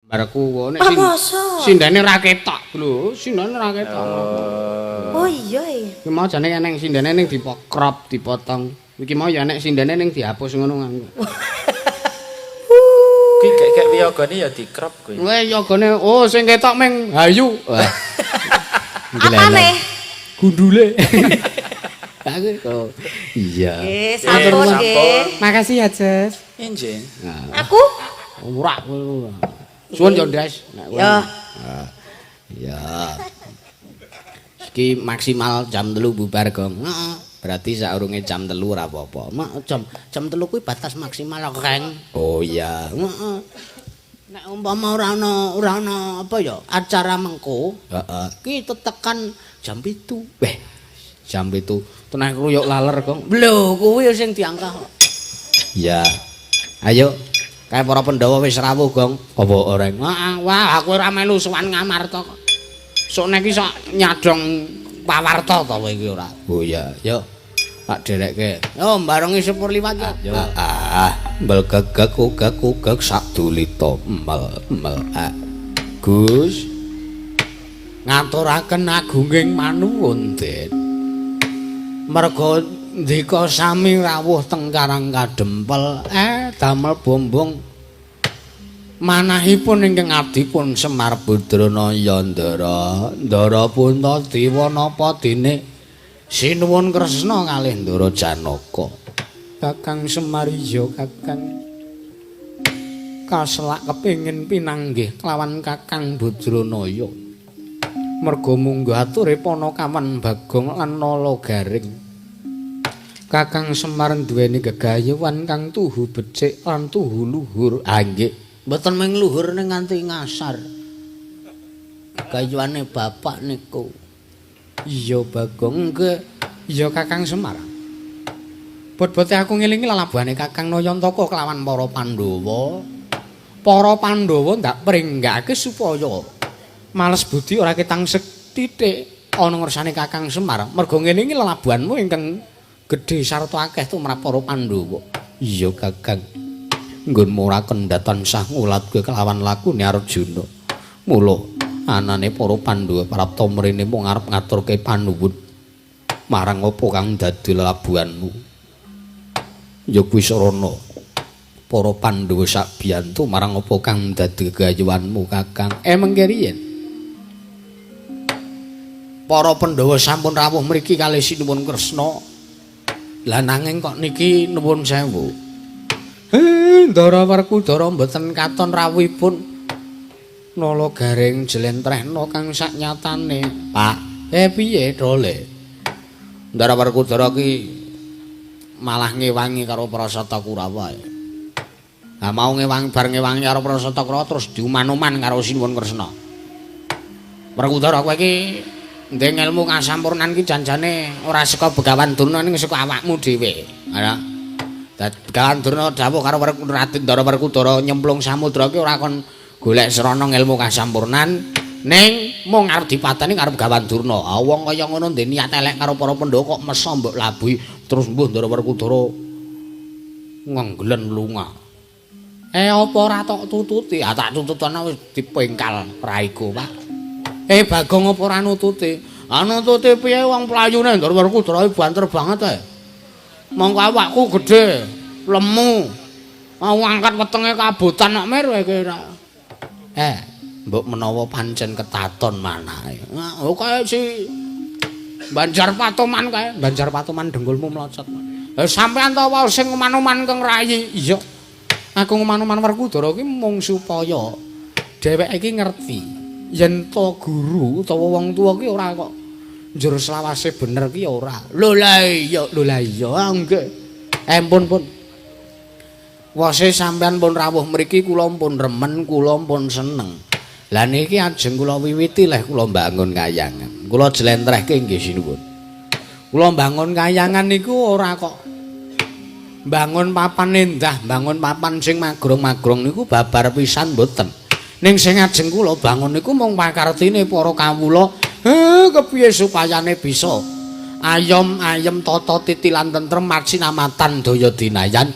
Barku nek Ah, sing masa? sindene ra ketok lho, sindene ra ketok. Oh iya iya. Iki mau jane eneng sindene ning dipokrop, dipotong. Iki mau ya nek sindene ning dihapus ngono nganggo. Kuwi gek-gek wiyogane ya dikrop kuwi. Kowe yogane oh sing ketok meng hayu. Wah. Apane? Gundule. Aku kok. Iya. Nggih, sampun nggih. Makasih ya, Jess. Injih. Aku? Ora ora. Suwun yo, Des. Nek kowe. Ya. Ya. Iki maksimal jam 3 bubar, Gong. Heeh. Berarti saurunge jam 3 ora apa-apa. Mak jam jam 3 kuwi batas maksimal reng. Oh iya. Heeh. Nek umpama ora ana apa ya acara mengko, heeh, ki tetekan jam 7. Weh, jam 7. Tenah kruyuk laler, Gong. Lho, kuwi sing diangkah. Iya. Ayo, kae para Pandhawa wis rawuh, Gong. Apa ora? Heeh, wah, aku ora melu sowan Ngamarta kok. Sok nek iki sok nyadong pawarta to kowe iki ora? Oh iya, yo. Tak derekke. Yo barengi sepur liwat yo. Ah, mbelgegek ugek ugek sak dulita mel mel. Ah. Gus. Ngaturaken agunging manuwun, Den. Merga ndika sami rawuh teng Karang Kadempel, damel bombong manahipun ingkang adipun Semar Badranaya Ndara. Ndara Puntadewa napa dene sinuwun Kresna kalih Ndara Janaka. Kakang Semar iya Kakang. Kaselak kepengin pinanggih kelawan Kakang Badranaya. Merga munggah ature Panakawan Bagong lan Nala Garing. Kakang Semar duweni gegayuhan kang tuhu becik lan tuhu luhur. Ah nggih, mboten mung luhur ning nganti ngasar. Gayuhane bapak niku. Iya Bagong, nggih. Iya Kakang Semar. Bot-bote aku ngelingi lalabuhane Kakang Nayantaka kelawan para Pandhawa. Para Pandhawa ndak pringgake supaya males budi ora ketang sethithik ana ngersane Kakang Semar. Merga ngelingi lelabuhanmu ingkang gedhe sarta akeh tumrap para Pandhawa. Iya Kakang. Nggonmu ora kendhat tansah ngulat kowe kelawan lakune Arjuna. Mula anane para Pandhawa prapta mrene mung arep ngaturke panuwun marang apa kang dadi lelabuhanmu. Ya kuwi sarana para Pandhawa sabiyantu marang apa kang dadi gegayuhanmu Kakang. Mengke riyen. Para Pandhawa sampun rawuh mriki kalih Sinuwun Kresna. Lah nanging kok niki nuwun sewu. Ndara Werkudara mboten katon rawuhipun. Nala Garing jlentrehna kang saknyatane. Pak, piye dole? Ndara Werkudara ki malah ngewangi karo Prasata Kurawa. Lah mau ngewangi bar ngewangi karo Prasata Kurawa terus diuman-uman karo Sinuwun Kresna. Werkudara kowe iki ndek ilmu kasampurnan ki janjane ora saka Begawan Durna ning saka awakmu dhewe. Ha. Begawan Durna dawuh karo Raden Ndara Werkudara nyemplung samudra ki ora kon golek srana ilmu kasampurnan ning mung arep dipateni karo Begawan Durna. Ah wong kaya ngono ndek niat elek karo para Pandhawa kok mesa mbok labuhi terus mbuh Ndara Werkudara ngengglen lunga. Apa ora tok tututi? Ah tak tututana wis dipengkal raiku, Pak. Bagong apa ora nututi? Ah nututi piye wong playune Ndara Werkudara banter banget ae. Mongko awakku gedhe, lemu. Mau angkat wetenge kabotan kok mer kowe iki ora. Mbok menawa pancen ketaton manahe. Oh kae si Banjar Patoman kae, Banjar Patoman dengkulmu mlocot. Sampean ta wae sing nguman-uman keng rayi. Iya. Aku nguman-uman Werkudara ki mung supaya dheweke iki ngerti yen to guru utawa wong tuwa ki ora kok njur selawase bener ki ora. Lho lah iya, lho lah iya, ah nggih. Pun pun. Wose sampean pun rawuh mriki kula pun remen, kula pun seneng. Lah niki ajeng kula wiwiti leh kula mbangun kayangan. Kula jlentrehke nggih sinuwun. Kula mbangun kayangan niku ora kok mbangun papan endah, mbangun papan sing magrong-magrong niku babar pisan mboten. Ning sing ajeng kula bangun niku mung pakartine para kawula. Kepiye supayane bisa ayom ayem tata titi lan tentrem marsinamatan daya dinayan.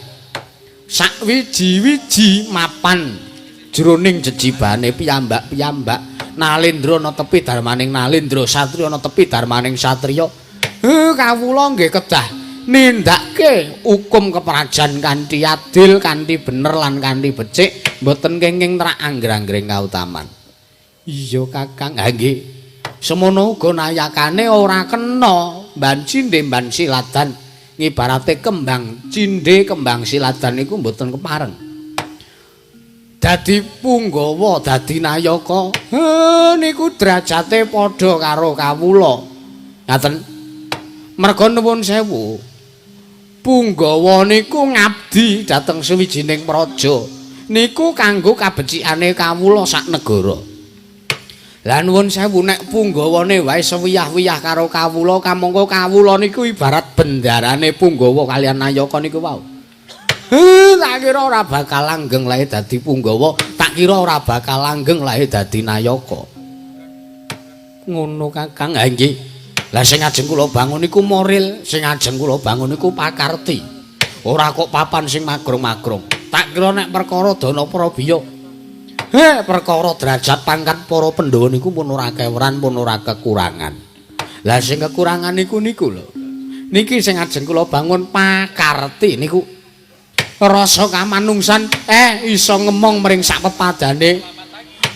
Sakwiji-wiji mapan Jroning jejibane piyambak-piyambak. Nalendra netepi darmaning Nalendra, satriya netepi darmaning satriya. Kawula nggih kedah nindakake hukum keprajan kanthi adil, kanthi bener lan kanthi becik, mboten kenging trak angger-anggering kautaman. Iya Kakang, ha nggih. Semono uga nayakane ora kena mban cindhe mban siladan. Ngibarate kembang cindhe kembang siladan niku mboten kepareng. Dadi punggawa, dadi nayaka, niku derajate padha karo kawula. Ngaten. Merga nuwun sewu. Punggawa niku ngabdi dhateng sawijining praja. Niku kanggo kabecikane kawula sak negara. Lah nuwun sewu nek punggawane wae sewiyah-wiyah karo kawula, kamangka kawula niku ibarat bendarane punggawa kalian nayaka niku wau. Tak kira ora bakal langgeng lae dadi punggawa, tak kira ora bakal langgeng lae dadi nayaka. Ngono Kakang, ha nggih. Lah sing ajeng kula bangun niku moral, sing ajeng kula bangun niku pakarti. Ora kok papan sing magrong-magrong. Tak kira nek perkara dana prabiya, perkara derajat pangkat para Pandhawa niku pun ora keweran, pun ora kekurangan. Lah sing kekurangan niku niku lho. Niki sing ajeng kula bangun pakarti niku. Rasa kamanungsan iso ngemong mring sak pepadane.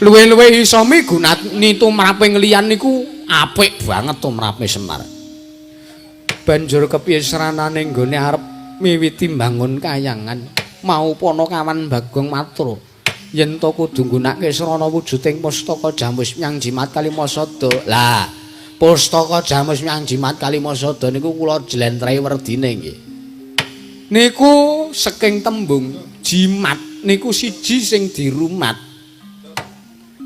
Luwih-luwih iso migunani tumraping liyan niku apik banget tumrape Semar. Banjur kepiye sranane nggone arep miwiti mbangun kayangan mau Panakawan Bagong matur. Yen to kudu nggunakake srana wujuding pustaka Jamus Myang Jimat Kalimasada. Lah, pustaka Jamus Myang Jimat Kalimasada niku kula jlentrehi werdine nggih. Niku saking tembung jimat niku siji sing dirumat.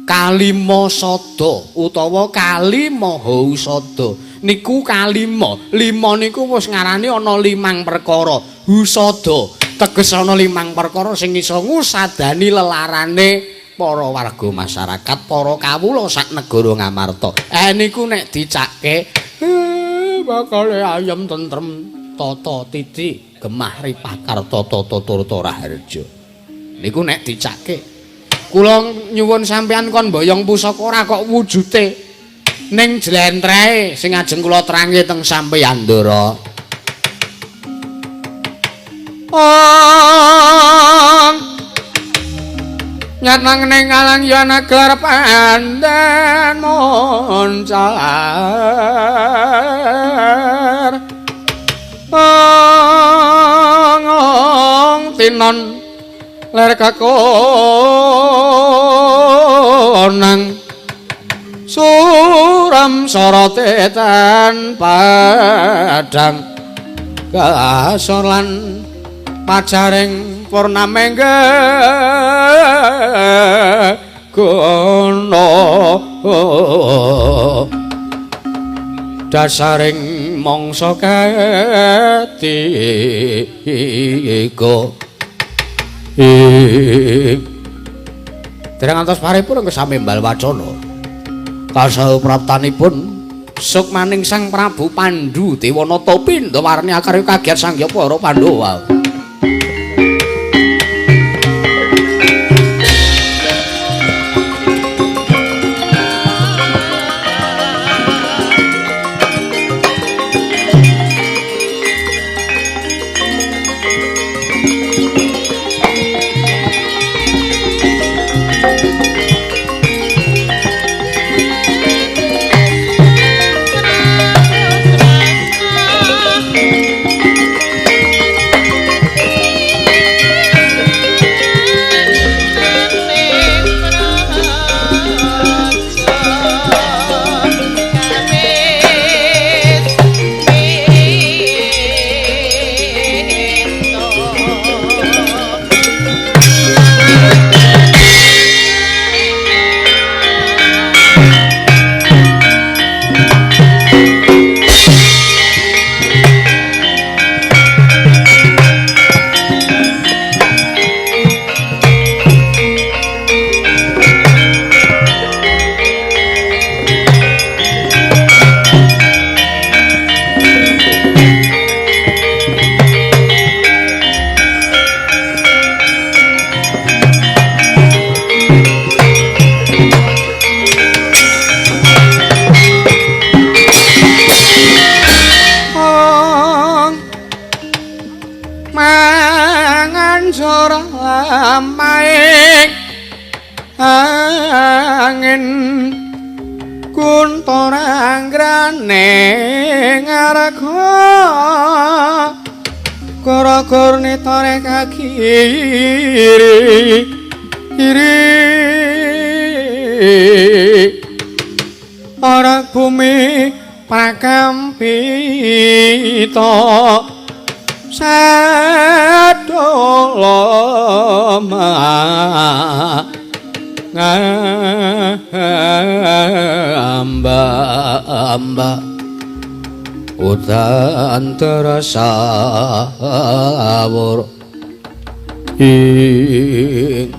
Kalimasada utawa Kalimahausada niku kalima. Lima niku wis ngarani ana limang perkara. Husada teges ana limang perkara sing iso ngusadani lelarane para warga masyarakat, para kawula sak negara Ngamarta. Niku nek dicake bakal ayem tentrem tata titi gemah ripah karta tata turta raharja. Niku nek dicake. Kula nyuwun sampeyan kon mboyong pusaka ora kok wujute ning jlentrehe sing ajeng kula terangke teng sampeyan Ndara. Nyatang ning alang yana gelar pandan moncar. Ong tinon ler kakonang suram sorote tan padang kasor lan pajaring purnamengge gono dasaring mangsa ketiga. Dereng ngantos paripurna kesamembal wacana kasapraptanipun sukmaning Sang Prabu Pandu Dewanata Pindawarni akarya kagiat Sang Hyang Para Pandhawa. Angin kuntoranggrane ngarga kara-karne tore kagiri iri ora bumi prakampita sadoloma ngamba amba udan terasawur ing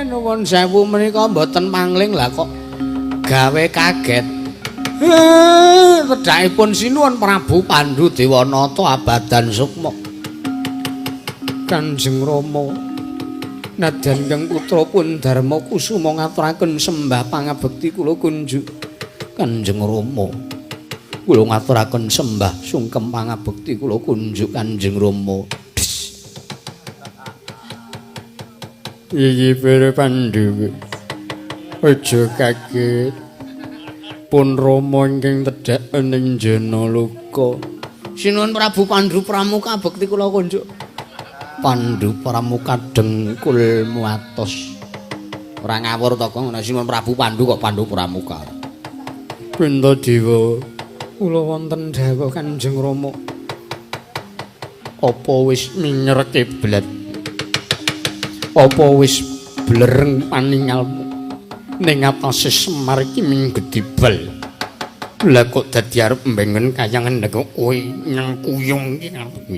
nuwun sewu menika mboten mangling lah kok gawe kaget. Tedhakipun sinuwun Prabu Pandhu Dewanata abadan sukma. Kanjeng Rama nadyan ingkang putra pun Darma Kusuma ngaturaken sembah pangabekti kula kunjuk. Kanjeng Rama kula ngaturaken sembah sungkem pangabekti kula kunjuk Kanjeng Rama. Iki para Pandhawa aja kaget. Pun Rama ingkang tedhak ning Janaloka. Sinuwun Prabu Pandhu Pramuka bekti kula kunjuk. Pandhu Pramuka dengkul muatos. Ora ngawur to, Kong. Sinuwun Prabu Pandhu kok Pandhu Pramuka. Puntadewa, kula wonten dawuh Kanjeng Rama. Apa wis minyer kiblat? Apa wis blereng paningalmu? Ning atase Semar iki ming gedibal. Lah kok dadi arep mbengen kayangan kok kowe nyengkuyung iki ngarepe.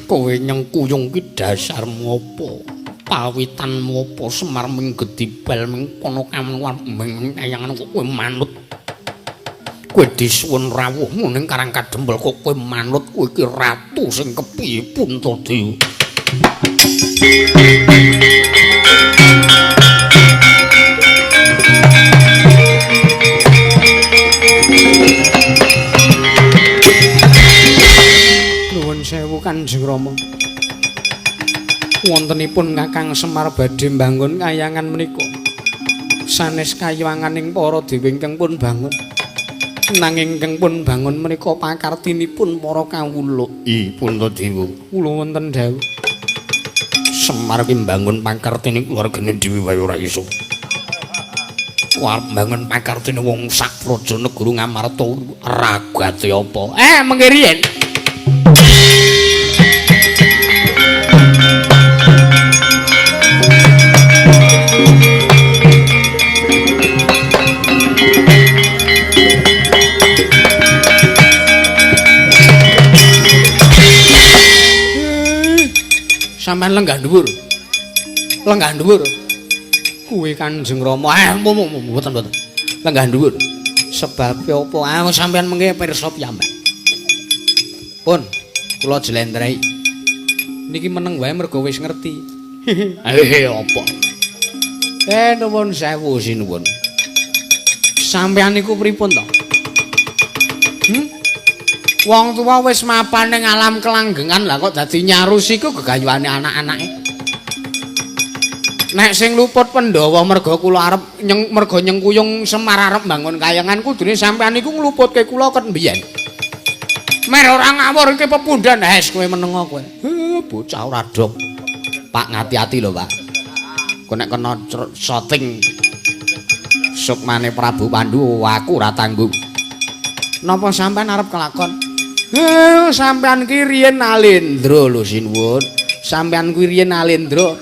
Kowe nyengkuyung ki dasarmu apa? Pawitanmu apa? Semar ming gedibal ming kono kamu arep mbengen kayangan kok kowe manut. Kowe disuwun rawuhmu ning Karang Kadempel kok kowe manut, kowe iki ratu sing kepiye Puntadewa. Nuwun sewu Kanjeng Rama. Wontenipun Kakang Semar badhe mbangun kayangan menika. Sanes kayanganing para dewa ingkang pun bangun. Nanging ingkang pun bangun menika pakartinipun para kawula. I Puntadewa, kula wonten dawuh. Semar ki mbangun pakartine keluargane dhewe wae ora iso. Arep mbangun pakartine wong sak praja negara Ngamarta ragate apa? Mengke riyen. Sampeyan lenggah dhuwur. Lenggah dhuwur. Kuwi Kanjeng Rama. Mboten mboten. Lenggah dhuwur. Sebabe apa? Sampeyan mengke pirsa piyambak. Pun kula jlentrehi. Niki meneng wae mergo wis ngerti. Apa? Nuwun sewu sinuwun. Sampeyan niku pripun to? Wong tuwa wis mapan ning alam kelanggengan lah kok dadi nyarus iku gegayuhane anak-anake. Nek sing luput Pandhawa merga kula arep merga nyengkuyung Semar arep mbangun kayangan kudune sampean niku ngluputke kula ket mbiyen. Mer ora ngawur iki pepundhen. Hes kowe menengo kowe. Bocah ora dok. Pak ngati-ati lho, Pak. Kowe nek kena shooting sukmane Prabu Pandu aku ora tanggung. Napa sampean arep kelakon? Sampean ki riyen Alendra lho sinuwun. Sampean kuwi riyen Alendra.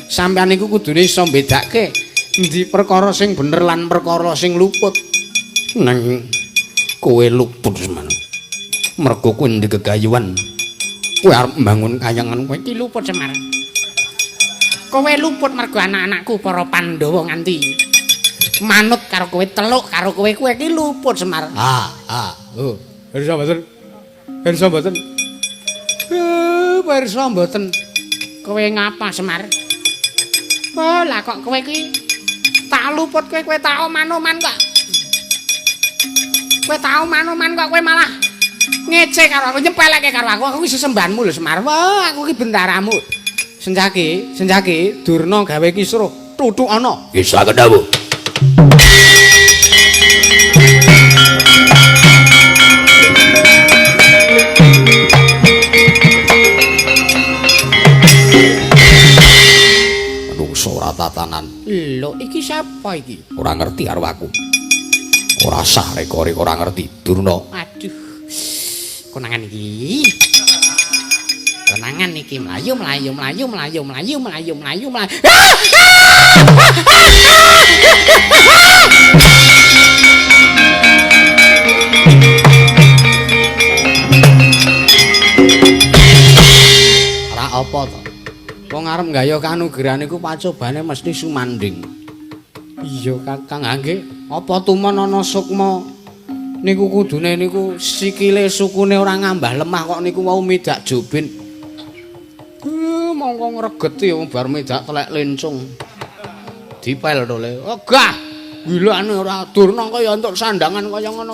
Sampean iku kudune iso mbedake endi perkara sing bener lan perkara sing luput. Nang kowe luput semono. Mergo kowe ndek gegayuhan. Kowe arep mbangun kayangan kowe iki luput Semar. Kowe luput mergo anak-anakku para Pandhawa nganti manut karo kowe, teluk karo kowe, kowe iki luput Semar. Oh, pirsa mboten? Pirsa mboten? Pirsa mboten. Kowe ngapa Semar? Oh, lah kok kowe iki tak luput kowe, kowe tak oman-oman kok. Kowe tak oman-oman kok kowe malah ngece karo aku, nyepeleke karo aku. Aku iki sesembahanmu lho Semar. Wah, aku iki bendaramu. Senjaki, Senjaki, Durna gawe kisruh. Tutuk ana. Nggih, saged dawuh. Manungsa ora tatanan. Lho, iki sapa iki? Ora ngerti karo aku. Ora sah reka-reka ora ngerti. Durna. Aduh. Konangan iki. Konangan iki mlayu mlayu mlayu mlayu mlayu mlayu mlayu mlayu. Ora apa to? Wong arep nggayuh kanugrahan iku pacobane mesti sumanding. Iya Kakang, nggih. Apa tumon ana sukma niku kudune niku sikile sukune ora ngambah lemah kok niku wau midak jubin. Mongko ngregeti wong bar midak telek lencung. Dipel to le. Ogah. Gilane ora Durna kaya entuk sandangan kaya ngono.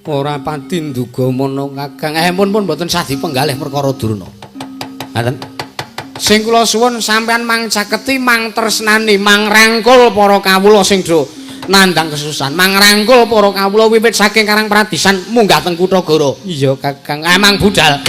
Ora pati nduga mono Kakang. Pun pun mboten sah dipenggalih perkara Durna. Ngaten. Sing kula suwun sampean mang caketi, mang tresnani, mang rangkul para kawula sing do nandhang kesusahan. Mang rangkul para kawula wiwit saking Karang Pradisan munggah teng Kutha Goro. Iya Kakang, mang budal.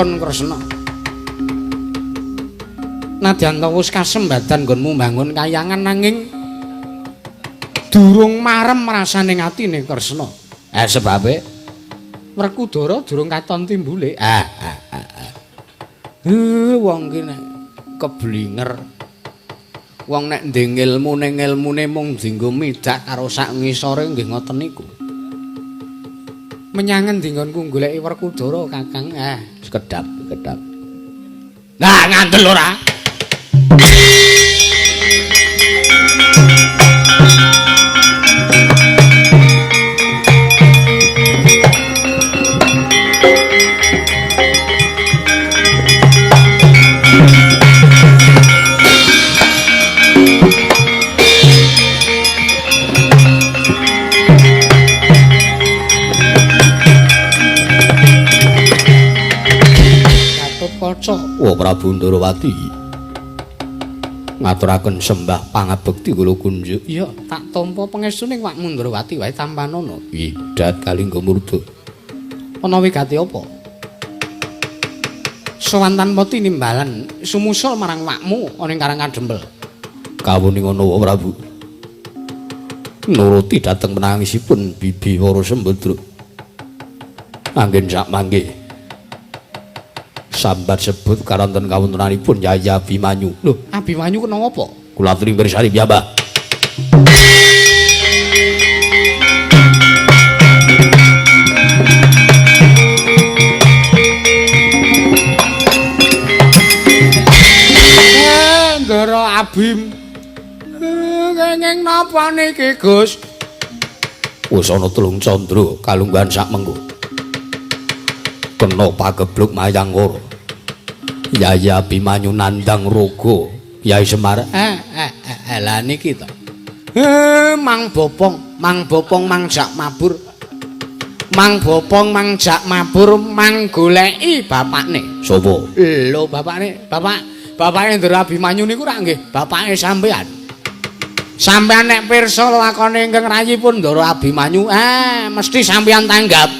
Kresna. Nadyan to wis kasembadan nggonmu mbangun kayangan nanging durung marem rasane atine Kresna. Sebabe Werkudara durung katon timbule. Wong ki nek keblinger. Wong nek ndek ilmune ilmune mung dienggo midak karo sak ngisore nggih ngoten niku. Menyang endi nggonku goleki Werkudara Kakang? Sekedap, kedap. Lah ngandel ora? Oh Prabu Ndorowati ngaturaken sembah pangabekti kula kunjuk. Iya, tak tampa pangestune awakmu Ndorowati wae tampanono. Idat kalingga murda. Ana wigati apa? Sowan tanpa tinimbalan sumusul marang awakmu ana ing Karang Kadempel. Kawuning ana Prabu. Nuruti dhateng penangisipun Bibi Wara Sembadra. Anggen sak mangke sambat sebut karanten kawontenanipun Yai Abimanyu. Lho, Abimanyu kena apa? Kula aturi mirsani piyambak. Ndara Abim. Kenging napa niki, Gus? Wis ana telung candra kalungguhan sak mengko. Kena pagebluk mayang ora. Yai Abimanyu nandang raga Yai Semar. Lah niki to. Mang Bopong, Mang Bopong mangjak mabur. Mang bopong, mang jak mabur, mang goleki bapakne. Sapa? Lho bapakne, bapake Ndara Abimanyu niku rak nggih bapake sampean. Sampean nek pirsa lakone ingkang rayipun Ndara Abimanyu, mesti sampean tanggap.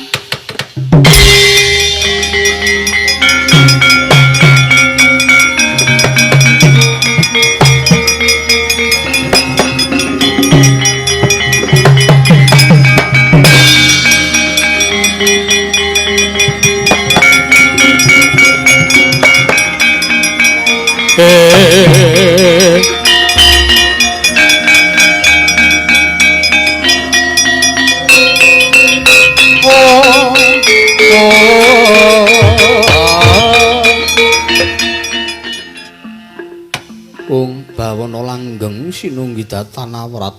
Ung bawana langgeng sinunggi datan awrat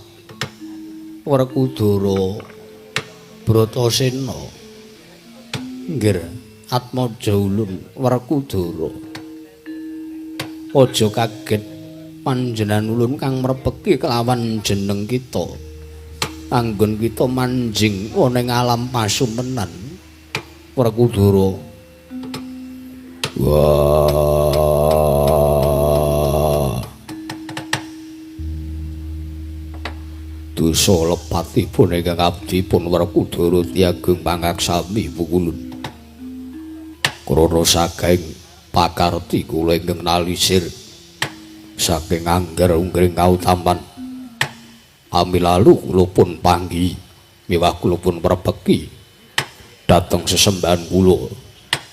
Werkudara Bratasena. Nggir atmaja ulun Werkudara. Aja kaget panjenengan ulun kang mrepeki kelawan jeneng kita. Anggon kita manjing ana ing alam pasumenan Werkudara. Wah. Dosa lepatipun ingkang abdi pun Werkudara tiageng pangaksami pukulun. Krana saking pakarti kula ingkang nalisir saking angger unggring kautaman. Amilalu kula pun panggi miwah kula pun prepeki dhateng sesembahan kula.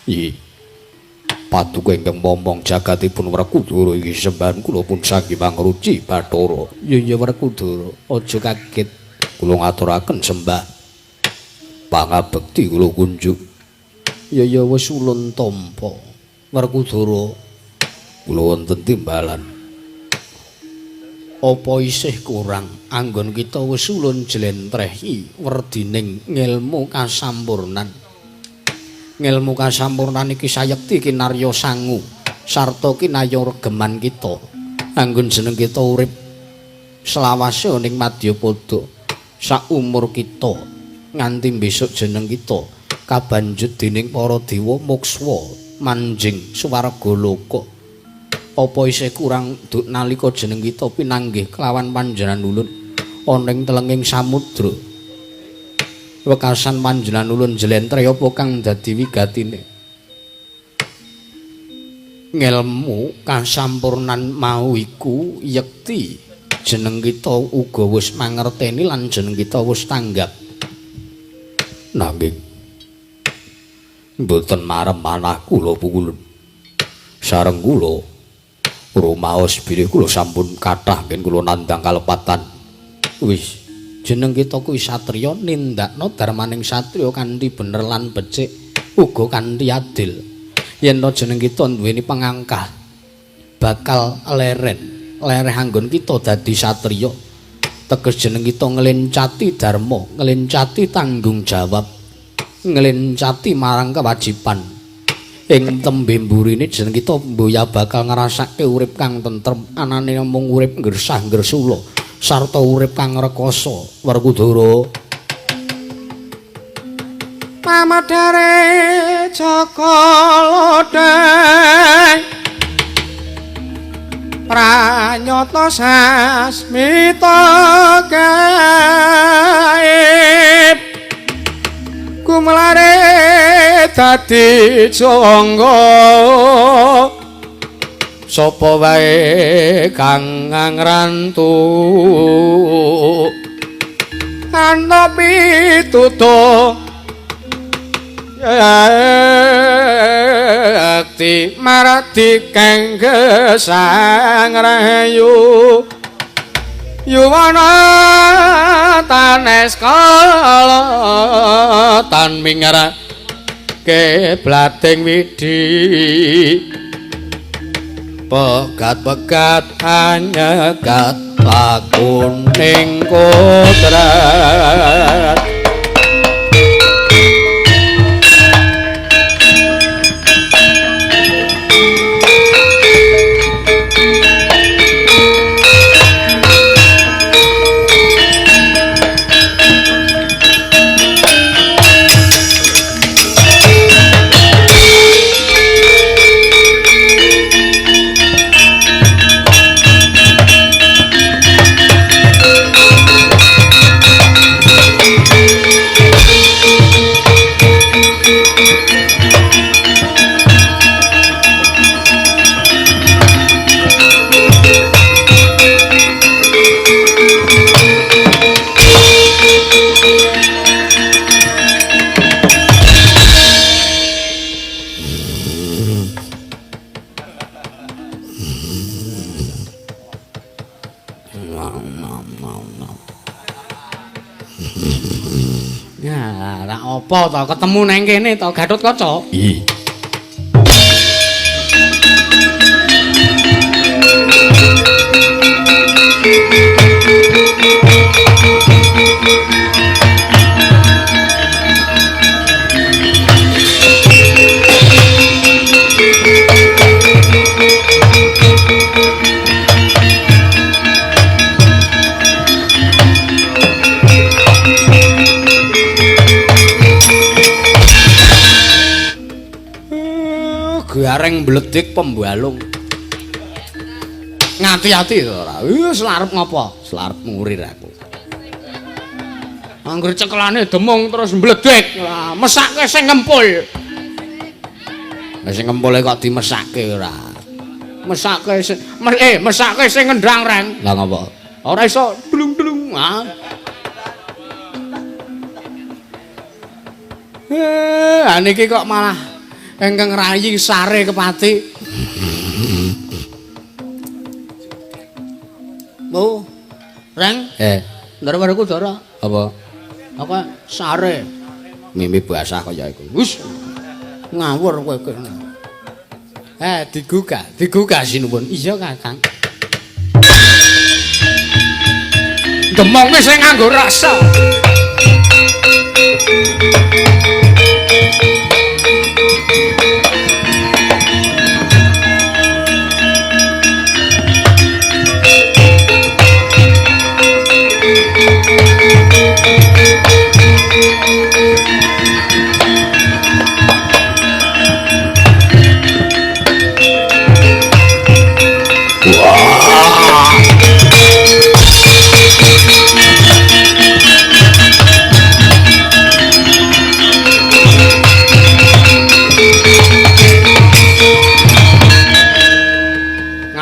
I paduka ingkang momong jagatipun Werkudara iki sembahan kula pun saking mangruci Bathara. Ya ya Werkudara, aja kaget kula ngaturaken sembah pangabekti kula kunjuk. Ya ya wis ulun tampa Werkudara, kula wonten timbalan. Apa isih kurang anggon kita wis ulun jlentrehi werdining ngelmu kasampurnan. Ngelmu kasampurnan iki sayekti kinarya sangu sarta kinarya regeman kita. Anggon jeneng kita urip selawase ning madyapada sak umur kita nganti besok jeneng kita kabanjut dening para dewa mokswa manjing swarga loka. Apa isih kurang duk nalika jeneng kita pinanggih kelawan panjenengan ulun ana ing telenging samudra. Wekasan panjenengan ulun jlentreh apa kang dadi wigatine. Ngelmu kasampurnan mau iku yekti jeneng kita uga wis mangerteni lan jeneng kita wis tanggap. Nanging mboten marem manah kula pukulun. Sareng kula rumaos bilih kula sampun kathah ngen kula nandhang kalepatan. Wis jeneng kita kuwi satriya nindakno darmaning satriya kanthi bener lan becik uga kanthi adil. Yen to jeneng kita duweni pangangkah bakal leren, lereh anggon kita dadi satriya. Teges jeneng kita nglencati dharma, nglencati tanggung jawab, nglencati marang kewajiban. Ing tembe mburine jeneng kita mboya bakal ngrasake urip kang tentrem, anane mung urip nggersah-nggersula sarta urip kang rekoso. Werkudara pamadare Jaka Lodeng pranyata sasmita gaib kumlare dadi jangga sapa wae kang ngrantu ana pitutuh yakti maradi kang gesang rahayu yuwana tanes kala tan mingara keblating widi pegat-pegat anyegat lakuning kodrat. Ya, ora apa to ketemu nang kene to Gatotkaca. Iya. Gareng bledek pembalung. Ngati-ati to ora. Wis arep ngopo? Arep ngurir aku. Angger cekelane demung terus mbledek. Lah mesake sing ngempul. Lah sing ngempule kok dimesake ora. Mesake sing mesake sing ngendang reng. Lah ngopo? Ora iso dlung-dlung. Ah. Niki kok malah ingkang rayi sare kepati. Bu, Reng. Ndara baruku Dara. Apa? Apa sare? Mimpi basah kaya iku. Wis ngawur kowe iki. Digugah, digugah sinuwun. Iya, Kakang. Demung wis sing nganggo rasa.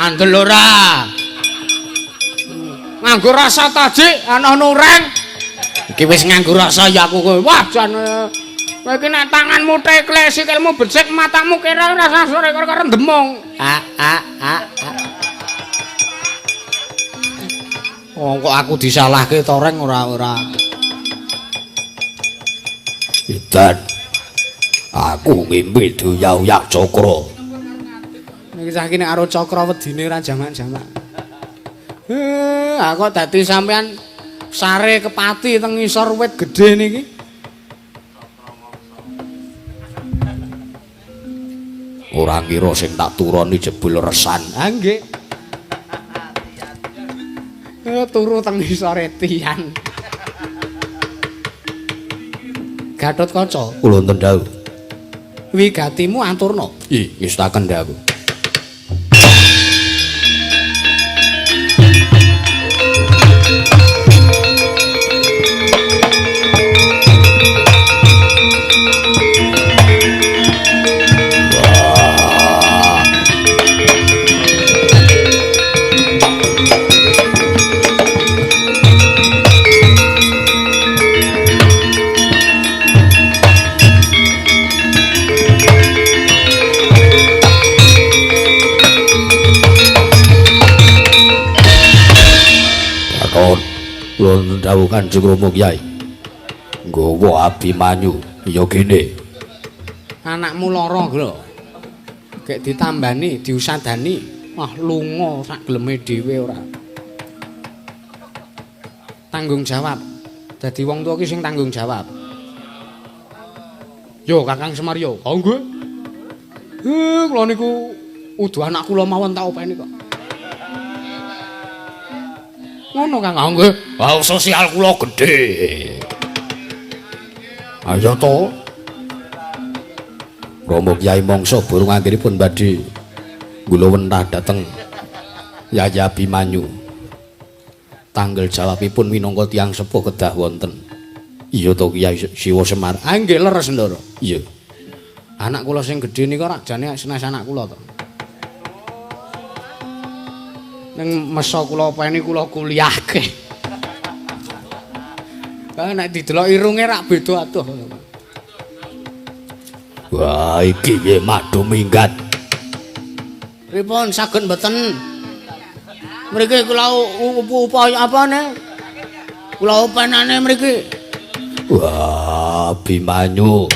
Ngandel ora? Nganggo rasa tajik ana nureng. Iki wis nganggo rasa ya aku kowe. Wah jan kowe iki nek tanganmu teklek, sikilmu becik, matamu kira rasa sore karo demung. A a a a. Wong kok aku disalahke to Reng ora ora. Edan. Aku ngimpi doyak-oyak cakra. Niki saiki nek karo cakra wedine ora jamak-jamak. Aku dadi sampean sare kepati teng ngisor wit gedhe niki. Ora ngira sing tak turoni jebul resan. Ha nggih. Turu teng ngisore tiang. Gatotkaca, kula wonten dawuh. Wigatimu aturna. Ih, ngestaken dawuh. Kula dawuh Kanjeng Rama Kyai. Nggawa Abimanyu ya kene. Anakmu lara lho. Gek ditambani, diusadani, wah lunga sak geleme dhewe ora. Tanggung jawab. Dadi wong tuwa ki sing tanggung jawab. Yo Kakang Semar yo. Ha nggih. Kula niku udu anak kula mawon tak openi kok. Ngono Kang. Nggih. Wah sosial kula gedhe. Ayo to. Rama Kyai mangsa burung anggenipun badhe kula wentah dhateng Yaya Abimanyu. Tanggel jawabipun minangka tiyang sepuh kedah wonten. Iya to Kyai Siwa Semar. Ah nggih leres Ndara. Iya. Anak kula sing gedhe nika rak jane senes anak kula to. Ning mesa kula openi kula kuliahke. Lah nek didelok irunge rak beda adoh. Wah iki ye madu minggat. Pripun saged mboten? Mriki kula upaya apane? Kula upenane mriki. Wah, Abimanyu.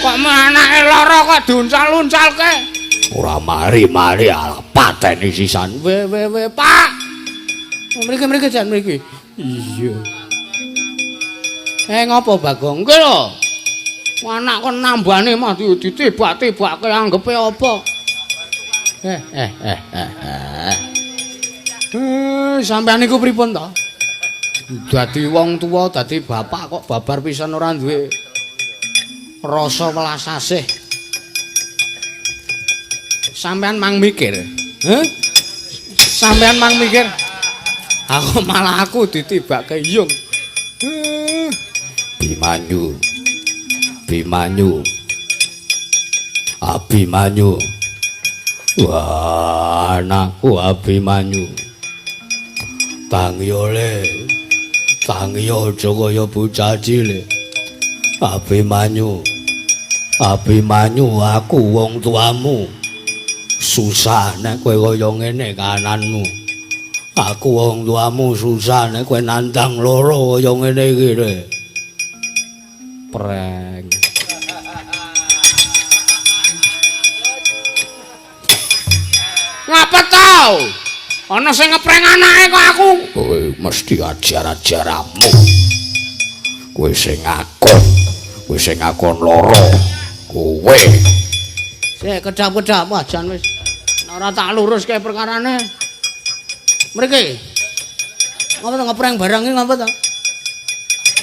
Kok anake lara kok diuncal-uncalke? Ora mari-mari ala pateni sisan. We we we, Pak. Mriki mriki jan mriki. Iya. Ngopo Bagong? Ki lho. Anak kon nambane mah ditibak-tibake anggepe apa? Sampeyan niku pripun to? Dadi wong tuwa, dadi bapak kok babar pisan ora duwe rasa welas asih. Sampeyan mang mikir. Heh? Sampeyan mang mikir. Aku malah aku ditibake yung. Bimanyu. Bimanyu. Abimanyu. Wah, anakku Abimanyu. Tangiyo le. Tangiyo aja kaya bocah cilik. Abimanyu. Abimanyu, aku wong tuamu. Susah nek kowe kaya ngene kananmu. Aku wong tuamu susah nek kowe nandang loro kaya ngene iki le. Preng. Ngapa tau? Ana sing ngepreng anake kok aku. Kowe mesti ajar-ajaramu. Kowe sing ngakon, kowe sing ngakon loro. Kowe. Sik kedhap-kedhap wah jan wis. Ora tak luruske perkarane. Mriki. Ngapa to ngepreng barang iki ngapa to?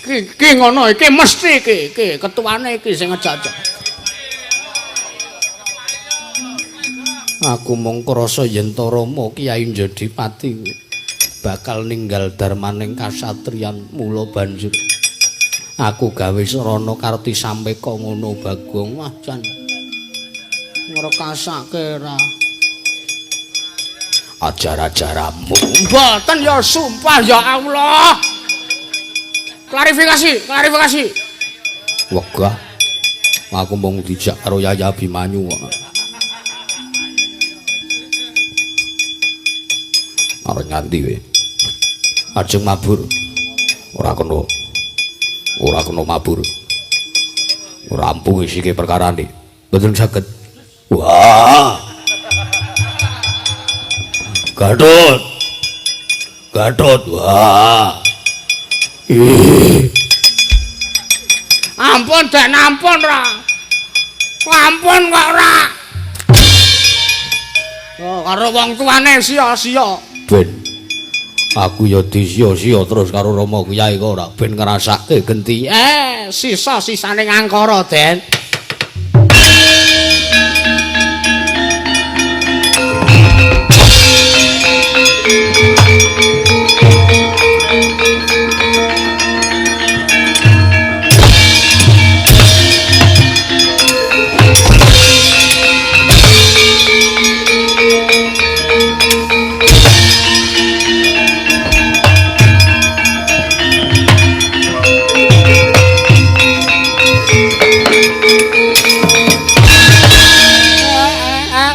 Iki iki ngono iki mesti iki iki ketuane iki sing ngejak-ejak. Aku mung krasa yen ta Rama Kyai Jodipati bakal ninggal darmaning kasatriyan mula banjur aku gawe sarana karti sampeka ngono Bagong. Wah jan ngrekasake ra. Ajar-ajaramu. Mboten ya sumpah ya Allah. Klarifikasi, klarifikasi. Wegah. Aku mung dijak karo Yaya Abimanyu kok. Arep nganti kowe. Ajeng mabur. Ora kena. Ora kena mabur. Rampung isike perkarane. Mboten saged. Wah. Gatot. Gatot. Wah. Ih. Ampun Den, ampun ra. Ampun kok ora. Oh, karo wong tuane sia-sia. Ben aku ya disia-sia terus karo Rama Kyai kok ora ben ngrasake genti. Sisa-sisane ngangkara, Den.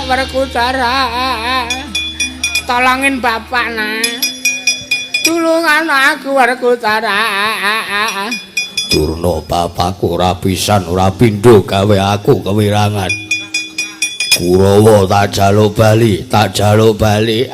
Werkudara, tolongin bapak nak, tulungan aku Werkudara. Durna bapakku ora pisan ora pindho gawe aku kewirangan. Kurawa tak jaluk bali, tak jaluk bali.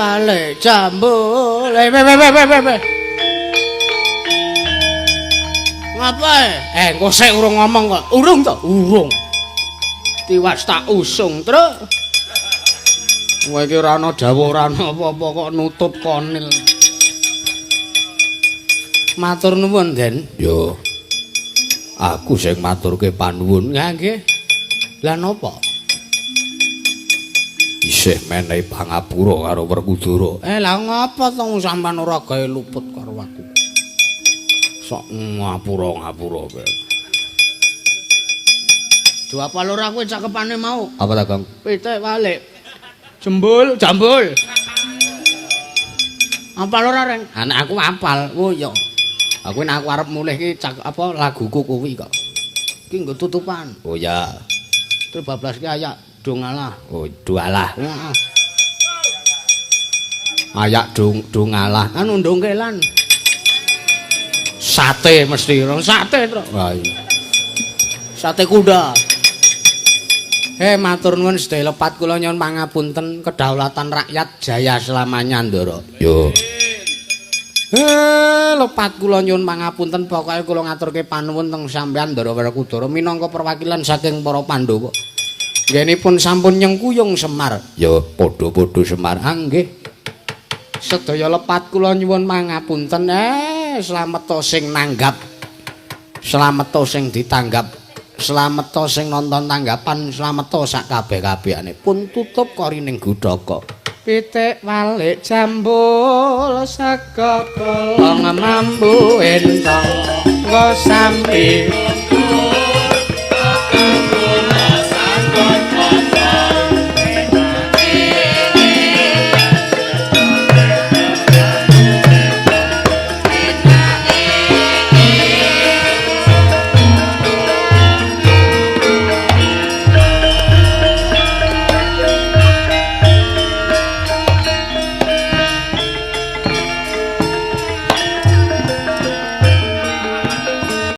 walik jambul. Eh, be be be be be. Ngapa? Eh, engko sik urung ngomong kok. Urung to? Urung. Tiwas tak usung, Truk. Kowe iki ora ana dawuh, ora ana apa-apa kok nutup konil. Matur nuwun, Den. Yo. Aku sing maturke panuwun. Ha nggih. Lah napa? Isih menehi pangapura karo Werkudara. Eh, lah ngapa to sampean ora gawe luput karo aku? Sok ngapura-ngapura kowe. Dua apa loro aku cakepane mau? Apa ta, Kang? Pitik walik. Jembul, jambul. Apal ora, Reng? Anak aku apal. Oh iya. Aku nek aku arep mulih iki cak apa laguku kuwi kok. Iki nggo tutupan. Oh iya. Terus bablas ki ayak do ngalah. Oh, do alah. Heeh. Ayak do ngalah. Anu ndongkelan. Sate mesti, sate, Truk. Wah iya. Sate kuda. Matur nuwun sedaya lepat kula nyuwun pangapunten, kedaulatan rakyat jaya selamanya, Ndara. Yo. Lepat kula nyuwun pangapunten, pokoke kula ngaturke panuwun teng sampeyan Ndara Werkudara minangka perwakilan saking para Pandhawa. Nggenipun sampun nyengkuyung Semar. Ya padha-padha Semar. Ah nggih. Sedaya lepat kula nyuwun pangapunten. Slameta sing nanggap. Slameta sing ditanggap. Slameta sing nonton tanggapan, slameta sak kabeh-kabehane. Pun tutup korining gudaka. Pitik walik jambul saka kolong mambu entong nggo sampi.